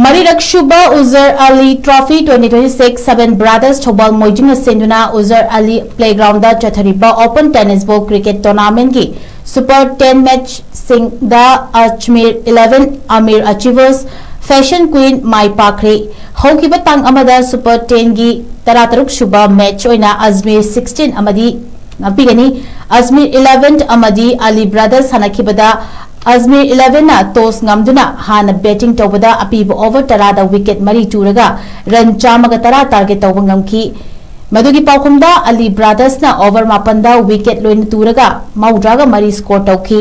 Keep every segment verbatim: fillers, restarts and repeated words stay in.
ꯃꯔꯤꯔꯛ ꯁꯨꯕ Uzar Ali trophy twenty twenty six seven brothers ꯊꯧꯕꯥꯜ ꯃꯣꯏꯖꯤꯡꯅ ꯁꯦꯟꯗꯨꯅ ꯎꯖꯔ ꯑꯂꯤ ꯄ꯭ꯂꯦꯒ꯭ꯔꯥꯎꯟꯗ ꯆꯠꯊꯔꯤꯕ ꯑꯣꯄꯟ ꯇꯦꯅꯤꯁ ꯕꯣꯜ ꯀ꯭ꯔꯤꯀꯦꯠ ꯇꯣꯔꯅꯥꯃꯦꯟꯠꯀꯤ ꯁꯨꯄꯔ ꯇꯦꯟ ꯃꯦꯆꯁꯤꯡꯗ Ajmir eleven Amir achievers fashion queen ꯃꯥꯏ ꯄꯥꯛꯈ꯭ꯔꯦ꯫ ꯍꯧꯈꯤꯕ ꯇꯥꯡ ꯑꯃꯗ ꯁꯨꯄꯔ ꯇꯦꯟꯒꯤ ꯇꯔꯥꯇꯔꯨꯛ ꯁꯨꯕ ꯃꯦꯆ ꯑꯣꯏꯅ ꯑꯖꯃꯤꯔ ꯁꯤꯛꯁꯇꯤꯟ ꯑꯃꯗꯤ ꯉꯥꯛꯄꯤꯒꯅꯤ꯫ ꯑꯖꯃꯤꯔ ꯏꯂꯦꯚꯦꯟ ꯑꯃꯗꯤ ꯑꯂꯤ ꯕ꯭ꯔꯗꯔꯁ ꯁꯥꯟꯅꯈꯤꯕꯗ ꯑꯖꯃꯤꯔ ꯏꯂꯦꯚꯦꯟꯅ ꯇꯣꯁ ꯉꯝꯗꯨꯅ ꯍꯥꯟꯅ ꯕꯦꯇꯤꯡ ꯇꯧꯕꯗ ꯑꯄꯤꯕ ꯑꯣꯚꯔ ꯇꯔꯥꯗ ꯋꯤꯀꯦꯠ ꯃꯔꯤ ꯇꯨꯔꯒ ꯔꯟ ꯆꯥꯝꯃꯒ ꯇꯔꯥ ꯇꯥꯔꯒꯦꯠ ꯇꯧꯕ ꯉꯝꯈꯤ꯫ ꯃꯗꯨꯒꯤ ꯄꯥꯎꯈꯨꯝꯗ ꯑꯂꯤ ꯕ꯭ꯔꯗꯔꯁꯅ ꯑꯣꯚꯔ ꯃꯥꯄꯟꯗ ꯋꯤꯀꯦꯠ ꯂꯣꯏꯅ ꯇꯨꯔꯒ ꯃꯧꯗ꯭ꯔꯥꯒ ꯃꯔꯤ ꯁ꯭ꯀꯣꯔ ꯇꯧꯈꯤ꯫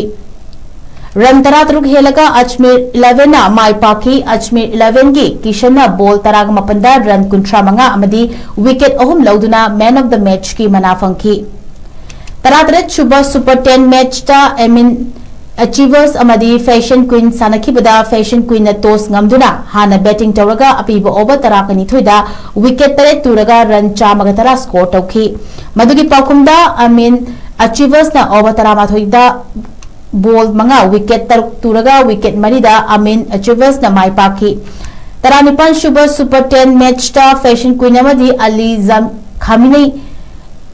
ꯔꯟ ꯇꯔꯥꯇꯔꯨꯛ ꯍꯦꯜꯂꯒ ꯑꯖꯃꯤꯔ ꯏꯂꯦꯚꯦꯟꯅ ꯃꯥꯏ ꯄꯥꯛꯈꯤ꯫ ꯑꯖꯃꯤꯔ ꯏꯂꯦꯚꯦꯟꯒꯤ ꯀꯤꯁꯟꯅ ꯕꯣꯜ ꯇꯔꯥꯒ ꯃꯥꯄꯟꯗ ꯔꯟ ꯀꯨꯟꯊ꯭ꯔꯥ ꯃꯉꯥ ꯑꯃꯗꯤ ꯋꯤꯀꯦꯠ ꯑꯍꯨꯝ ꯂꯧꯗꯨꯅ ꯃꯦꯟ ꯑꯣꯐ ꯗ ꯃꯦꯆꯀꯤ ꯃꯅꯥ ꯐꯪꯈꯤ꯫ ꯇꯔꯥꯇꯔꯦꯠ ꯁꯨꯕ ꯁꯨꯄꯔ ꯇꯦꯟ ꯃꯦꯆꯇ ꯑꯦꯃꯤꯟ ꯑꯆꯤꯚꯔꯁ ꯑꯃꯗꯤ ꯐꯦꯁꯟ ꯀ꯭ꯋꯤꯟ ꯁꯥꯟꯅꯈꯤꯕꯗ ꯐꯦꯁꯟ ꯀ꯭ꯋꯤꯟꯅ ꯇꯣꯁ ꯉꯝꯗꯨꯅ ꯍꯥꯟꯅ ꯕꯦꯇꯤꯡ ꯇꯧꯔꯒ ꯑꯄꯤꯕ ꯑꯣꯚꯔ ꯇꯔꯥꯒ ꯅꯤꯊꯣꯏꯗ ꯋꯤꯀꯦꯠ ꯇꯔꯦꯠ ꯇꯨꯔꯒ ꯔꯟ ꯆꯥꯝꯃꯒ ꯇꯔꯥ ꯁ꯭ꯀꯣꯔ ꯇꯧꯈꯤ꯫ ꯃꯗꯨꯒꯤ ꯄꯥꯎꯈꯨꯝꯗ ꯑꯃꯤꯟ ꯑꯆꯤꯚꯔꯁꯅ ꯑꯣꯚꯔ ꯇꯔꯥꯃꯥꯊꯣꯏꯗ ꯕꯣꯜ ꯃꯉꯥ ꯋꯤꯀꯦꯠ ꯇꯔꯨꯛ ꯇꯨꯔꯒ ꯋꯤꯀꯦꯠ ꯃꯔꯤꯗ ꯑꯃꯤꯟ ꯑꯆꯤꯚꯔꯁꯅ ꯃꯥꯏ ꯄꯥꯛꯈꯤ꯫ ꯇꯔꯥꯅꯤꯄꯥꯟ ꯁꯨꯕ ꯁꯨꯄꯔ ꯇꯦꯟ ꯃꯦꯆꯇ ꯐꯦꯁꯟ ꯀ꯭ꯋꯤꯟ ꯑꯃꯗꯤ ꯑꯂꯤ ꯖꯝ ꯈꯥꯃꯤꯅꯩ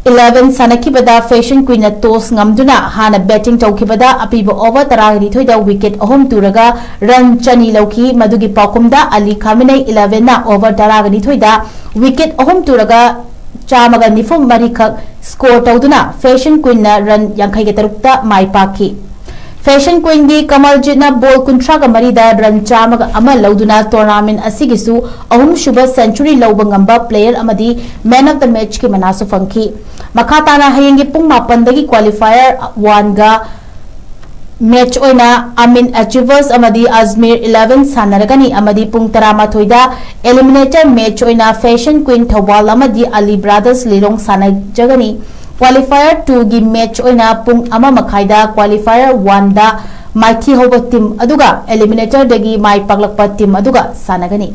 ꯏꯂꯦꯚꯦꯟ ꯁꯥꯟꯅꯈꯤꯕꯗ ꯐꯦꯁꯟ ꯀ꯭ꯋꯤꯟꯅ ꯇꯣꯁ ꯉꯝꯗꯨꯅ ꯍꯥꯟꯅ ꯕꯦꯇꯤꯡ ꯇꯧꯈꯤꯕꯗ ꯑꯄꯤꯕ ꯑꯣꯚꯔ ꯇꯔꯥꯅꯤꯊꯣꯏꯗ ꯋꯤꯀꯦꯠ ꯑꯍꯨꯝ ꯇꯨꯔꯒ ꯔꯟ ꯆꯅꯤ ꯂꯧꯈꯤ꯫ ꯃꯗꯨꯒꯤ ꯄꯥꯎꯈꯨꯝꯗ ꯑꯂꯤ ꯈꯥꯃꯤꯅꯩ ꯏꯂꯦꯚꯦꯟꯅ ꯑꯣꯚꯔ ꯇꯔꯥꯅꯤꯊꯣꯏꯗ ꯋꯤꯀꯦꯠ ꯑꯍꯨꯝ ꯇꯨꯔꯒ ꯆꯥꯝꯃꯒ ꯅꯤꯐꯨ ꯃꯔꯤꯈꯛ ꯁ꯭ꯀꯣꯔ ꯇꯧꯗꯨꯅ ꯐꯦꯁꯟ ꯀ꯭ꯋꯤꯟꯅ ꯔꯟ ꯌꯥꯡꯈꯩꯒ ꯇꯔꯨꯛꯇ ꯃꯥꯏ ꯄꯥꯛꯈꯤ꯫ ꯐꯦꯁꯟ ꯀ꯭ꯋꯤꯟꯒꯤ ꯀꯃꯜꯖꯤꯠꯅ ꯕꯣꯜ ꯀꯨꯟꯊ꯭ꯔꯥꯒ ꯃꯔꯤꯗ ꯔꯟ ꯆꯥꯝꯃꯒ ꯑꯃ ꯂꯧꯗꯨꯅ ꯇꯣꯔꯅꯥꯃꯦꯟ ꯑꯁꯤꯒꯤꯁꯨ ꯑꯍꯨꯝꯁꯨꯕ ꯁꯦꯟꯆꯨꯔꯤ ꯂꯧꯕ ꯉꯝꯕ ꯄ꯭ꯂꯦꯌꯔ ꯑꯃꯗꯤ ꯃꯦꯟ ꯑꯣꯐ ꯗ ꯃꯦꯆꯀꯤ ꯃꯅꯥꯁꯨ ꯐꯪꯈꯤ꯫ ꯃꯈꯥ ꯇꯥꯅ ꯍꯌꯦꯡꯒꯤ ꯄꯨꯡ ꯃꯥꯄꯟꯗꯒꯤ ꯀ꯭ꯋꯥꯂꯤꯐꯥꯌꯔ ꯋꯥꯟꯒ ꯃꯦꯆ ꯑꯣꯏꯅ ꯑꯃꯤꯟ ꯑꯆꯤꯚꯔꯁ ꯑꯃꯗꯤ ꯑꯖꯃꯤꯔ ꯏꯂꯦꯚꯦꯟ ꯁꯥꯟꯅꯔꯒꯅꯤ ꯑꯃꯗꯤ ꯄꯨꯡ ꯇꯔꯥꯃꯥꯊꯣꯏꯗ ꯑꯦꯂꯤꯃꯤꯅꯦꯇꯔ ꯃꯦꯆ ꯑꯣꯏꯅ ꯐꯦꯁꯟ ꯀ꯭ꯋꯤꯟ ꯊꯧꯕꯥꯜ ꯑꯃꯗꯤ ꯑꯂꯤ ꯕ꯭ꯔꯥꯗꯔꯁ ꯂꯤꯂꯣꯡ ꯁꯥꯟꯅꯖꯒꯅꯤ꯫ ꯀ꯭ꯋꯥꯂꯤꯐꯥꯌꯔ ꯇꯨꯒꯤ ꯃꯦꯆ ꯑꯣꯏꯅ ꯄꯨꯡ ꯑꯃ ꯃꯈꯥꯏꯗ ꯀ꯭ꯋꯥꯂꯤꯐꯥꯌꯔ ꯋꯥꯟꯗ ꯃꯥꯏꯊꯤꯍꯧꯕ ꯇꯤꯝ ꯑꯗꯨꯒ ꯑꯦꯂꯤꯃꯤꯅꯦꯇꯔꯗꯒꯤ ꯃꯥꯏ ꯄꯥꯛꯂꯛꯄ ꯇꯤꯝ ꯑꯗꯨꯒ ꯁꯥꯟꯅꯒꯅꯤ꯫